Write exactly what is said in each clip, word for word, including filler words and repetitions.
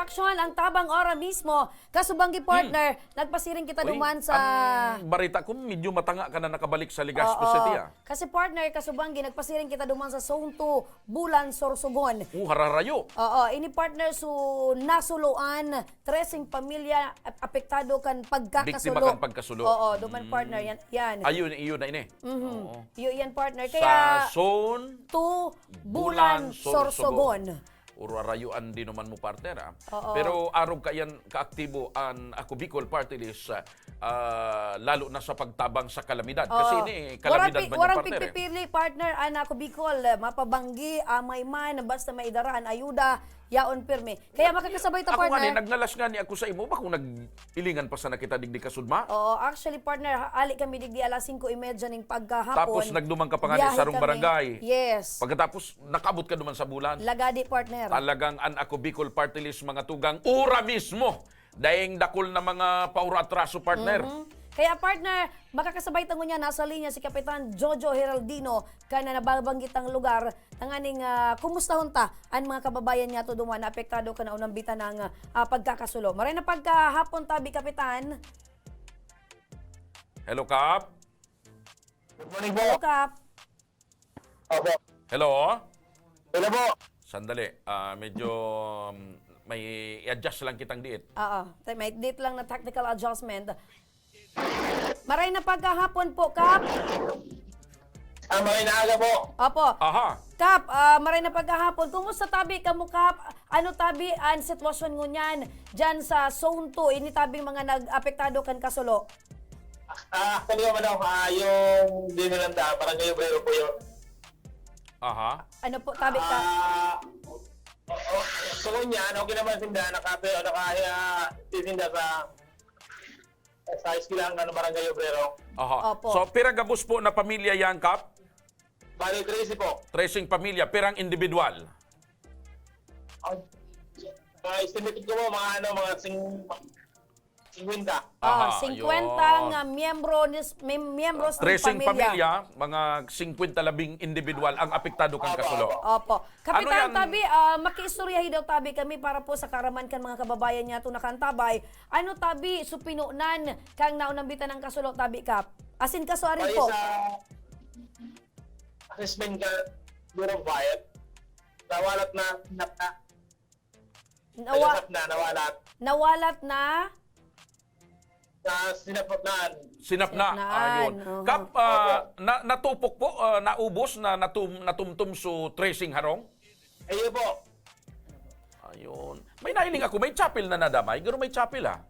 Aksyon ang tabang ora mismo. Kasubanggi partner, nagpasiring kita Uy, duman sa ang balita ko, medyo matanga ka na nakabalik sa Legazpi Oo. City, ah. Kasi partner, kasubanggi, nagpasiring kita duman sa Zone two, Bulan, Sorsogon. Oh, hararayo. Oo, ini partner, so nasuluan, treseng pamilya ap- apektado kan Biktima pagkakasulo. Kan pagkasulo. Oo, duman Mm. partner, yan. yan. Ayun, iyon na ini. Mhm. Oo. Iyo yan partner. Sa Kaya, Zone to Bulan, Bulan, Sorsogon. Sorsogon. Urarayuan din naman mo, partner, ah. Oo. Pero arog ka yan, kaaktibo an Ako Bicol Party List, ah, lalo na sa pagtabang sa kalamidad. Kasi Oo. ini, Warang kalamidad pi- man yung warang partner, eh. pigpipili, partner, an Ako Bicol, eh, mapabanggi, amay man, basta maidara an ayuda, yaon pirmi. Kaya makakasabay ta, Ako nga partner. ni, nagnalas nga ni ako sa imo, ba kung nag-ilingan pa sana kita digdi kasudma? Oo, actually, partner, ha- ali kami digdi alas singko y medya ning pagkahapon. Tapos nagduman ka pa nga ni Biyahe sarong kami. barangay. Yes. Pagkatapos, nakaabot ka duman sa Bulan. Lagadi, partner. Talagang an Ako Bicol Party List, mga tugang, ura mismo. Daing dakul na mga paura-atraso, partner. Mhm. Kaya, partner, makakasabay ta ngunyan, nasa linya si Kapitan Jojo Heraldino, kan nababanggitang lugar, tanganing, ah, kumustahon ta an mga kababayan niyato duman na apektado kan naunambitan ng, ah, pagkakasulo. Maray na pagkahapon tabi, Kapitan. Hello, Kap. Good morning po. Hello, Kap. Opo. Hello? Hello po. Sandali. Ah, medyo, um, may i-adjust lang kitang diit. Oo. Te- May dito lang na technical adjustment. Maray na pagkahapon po, Kap. Ah, maray na aga po. Opo. Aha. Kap, ah, maray na pagkahapon. Kumusta tabi kamo, Kap? Ano tabi an sitwasyon ngunyan dyan sa Zone two? Ini tabi mga nag-apektado kan kasulo? Ah, actually, ano, ah, yung Dinilanda, Barangay Obrero po yun. Aha. Ano po, tabi ka? Ah, oo. So, niyan, okay naman sinda, naka-, naka-, ah, titinda sa, sa eskwelahan ng Barangay Obrero. Aha. Opo. So, pira gabos po na pamilya yan, Kap? Bali, trese po. Treseng pamilya, pirang individual? Ang, ah, estimated ko po, mga ano, mga sing-, singkwenta. Ah, Aha, singkwenta ayun. nga miyembro ni s-, mem-, miyembros ng Treseng pamilya. pamilya, mga singkwenta labing individual ang apektado kan Opo, kasulo. opo. Opo. Kapitan, Ano yan? tabi, ah, makiistoryahi daw tabi kami para po sa kaaraman kan mga kababayan niyato na kan tabay. Ano tabi, supinonan kang naunambitan ng kasulo, tabi, Kap? Asin kaso arin Ay, po. sa assessment ka, Bureau of Fire, nawalat na, na, na, Nawa-, nawalat na, nawalat. nawalat na? Sa sinapnaan. Sinapna, Sinapnaan, ayun. aha. Kap, ah, Opo. na, natupok po, ah, naubos na natum-, natumtom so tracing harong? Ayun po. Ayun. May nailing ako, may chapel na nadamay. Garo may chapel, ah.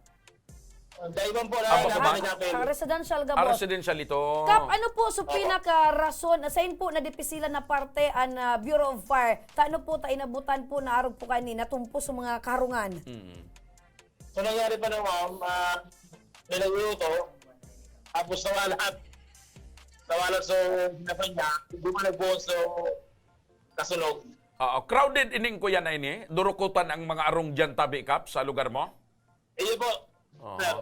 Ang daiwan po na Aba, namin kuman? namin. Ah, residential Ah, gabos. residential ito. Kap, ano po so Opo. pinakarason, sain po nadipisilan na parte an, ah, Bureau of Fire? Tano po ta inabutan po na arog po kani, natumpo sa mga karungan? Mm. So, nangyari pa na, ma'am, ah, may nagluluto, tapos nawalat. Nawalat, so, ginasa niya, dumalag po, so, kasunog. Oo, crowded ining kuya na ini. Durukutan ang mga arong diyan tabi, Kap, sa lugar mo? Iyo po, Oo. sir.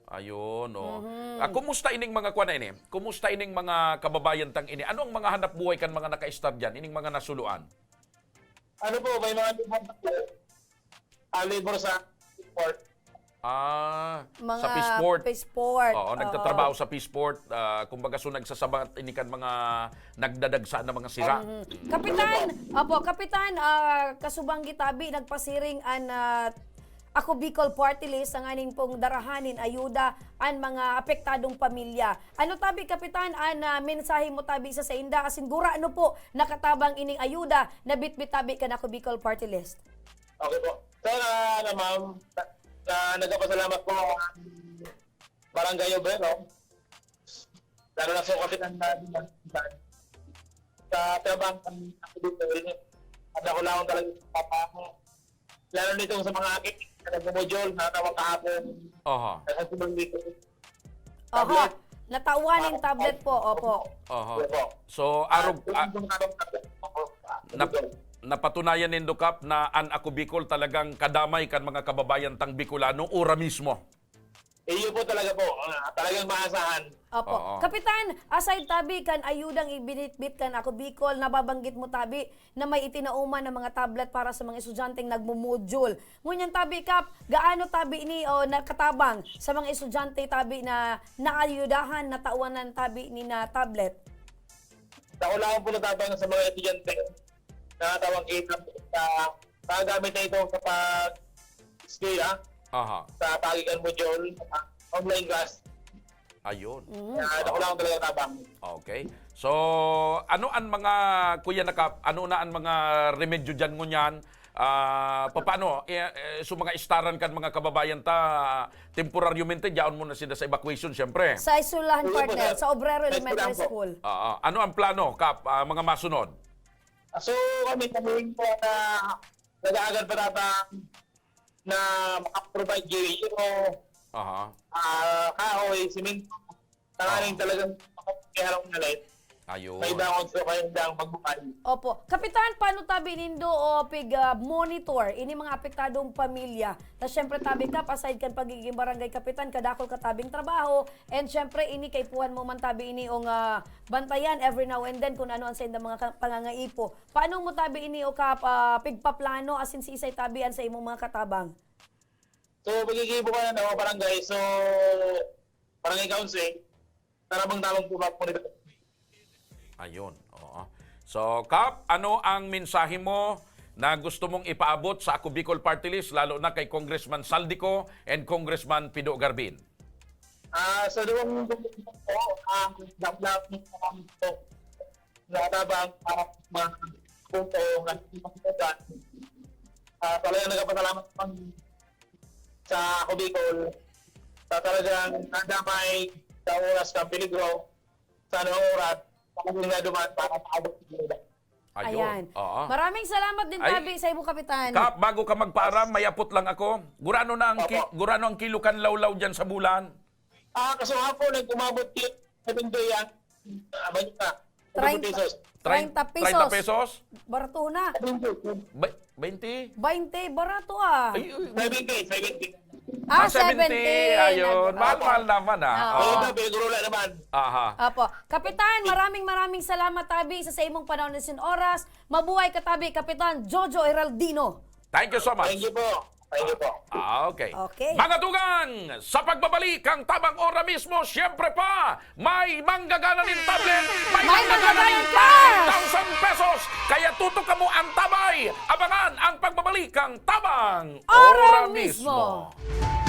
Ayun, oh. Mhm. Ah, kumusta ining mga kuwan na ini? Kumusta ining mga kababayan tang ini? Ano ang mga hanap buhay kan mga nakaistar diyan, ining mga nasuluan? Ano po, may mga Ah, labor sa port. Ah, Mga sa Peaceport. Peaceport, Oo, oo. nagtatrabaho sa Peaceport. Ah, kumbaga, so nagsasabat ini kan mga nagdadagsa na mga sira. Mhm. Kapitan, opo, Kapitan, ah, kasubang gitabi, nagpasiring an, ah, Ako Bicol Party List, tanganing pong darahan nin ayuda an mga apektadong pamilya. Ano tabi, Kapitan, an, ah, mensahe mo tabi sa sainda? Asin gurano po nakatabang ining ayuda na bitbit tabi kan Ako Bicol Party List? Okay po. Sir, ah, ano, ma'am, na, na, nagpapasalamat po ang Barangay Obrero, lalo na sa kapitan na sa trabaho ng ako dito, eh, ang dako lang talaga sa trabaho. Lalo nitong sa mga aki, na nagmo-module, na tawag kahapon, Aha. nasa Sumang dito. Oho, Tablet. natawan ning tablet po, opo. Oho. Opo. So, arog, At ah, yung mga tablet, opo. nap-, napatunayan nindo, Kap, na an Ako Bicol talagang kadamay kan mga kababayan tang Bicolano, ora mismo. Iyo po talaga po, ah, talagang maasahan. Opo. Oo. Kapitan, aside tabi kan ayudang ibinitbit kan Ako Bicol, nababanggit mo tabi na may itinao man na mga tablet para sa mga estudyanteng nagmo-module. Ngunyan tabi, Kap, gaano tabi ini o nakatabang sa mga estudyante tabi na naayudahan, natawanan tabi ni na tablet? Sa una po natabang sa mga estudyante, nakatawang kita sa paggamit na ito sa pag-eskwela, Aha. sa pagiging module, online class. Ayun. Mm. Kaya Ah. ako lang talaga tabang. Okay. So, ano an mga, Kuya Nakap, ano na an mga remedyo diyan ngunyan? Ah, papaano? Eh, eh, so mga istaran kan mga kababayan ta, temporaryamente, diyaon mo na sila sa evacuation, siyempre. Sa eskwelahan, Sige po, partner, sir. sa Obrero Sa Elementary eskwelahan po. School. Ah, ah. Ano ang plano, Kap, ah, mga masunod? Ah, so, kami, kami po na nag-aagad pa tabang na makaprovide girayo, Aha. ah, kahoy, simento, tanganing Oo. talagang makapagharong na light. Ayun. May bangon so kayang dang magbuhay. Opo. Kapitan, paano tabi nindo o pig, ah, monitor ini mga apektadong pamilya? Na siyempre, tabi ka, aside kan pagiging barangay kapitan, kadakol ka tabing trabaho, and siyempre, ini kaipuhan mo man tabi ini o nga bantayan every now and then kung ano ang sa indang mga ka-, pangangaipo. Paano mo tabi ini o ka, ah, pigpaplano, asin siisay tabi an sa imong mga katabang? So, pagiging bukan na mga barangay, so, barangay council, tarabang-tabang po mga monitor. Ayun, oo. So, Kap, ano ang mensahe mo na gusto mong ipaabot sa Ako Bicol Party List, lalo na kay Congressman Saldico and Congressman Pido Garbin? Ah, sa duwang po, ang damdamin ko po, na tabang, ah, mga punto, ah, talagang nagpapasalamat kami sa Ako Bicol, sa talagang nadamay sa oras ng peligro, sa anong oras, talagang naduman para maabot sa kanila. Ayun. Ayan. Oo. Maraming salamat din, Ay, tabi, sa imo, Kapitan. Kap, bago ka magpaaram, may apot lang ako. Gurano na ang ki-, Opo. gurano ang kilo kan lawlaw diyan sa bulan? Ah, kaso hapon, nag-umabot ki-, sa Bindoy yan. Ah, basta, Treinta. Pesos. Trein-, Treinta pesos. Treinta pesos? Barato na. Sa Bindoy. Ba-, twenty? Twenty, barato ah. Ay, ay, Seventy, seventy. Ah, Ah, seventy. seventy. Ayun. Nag- Mahal-mahal naman, ah. Oo. Oo. Ayun na, pinagurula naman. Aha. Opo. Kapitan, maraming, maraming salamat, tabi, sa, sa imong panahon na sin oras. Mabuhay ka, tabi, Kapitan Jojo Heraldino. Thank you so much. Thank you po. Thank you po. Ah, okay. Okay. Mga tugang, sa pagbabalik ang Tabang Ora mismo, siyempre pa, may manggagana nin tablet, may May manggagana nin manggagana nin cash! Five thousand pesos. Kaya tutok kamo ang tabay. Abangan ang pagbabalik ang Tabang Ora Ora mismo. mismo.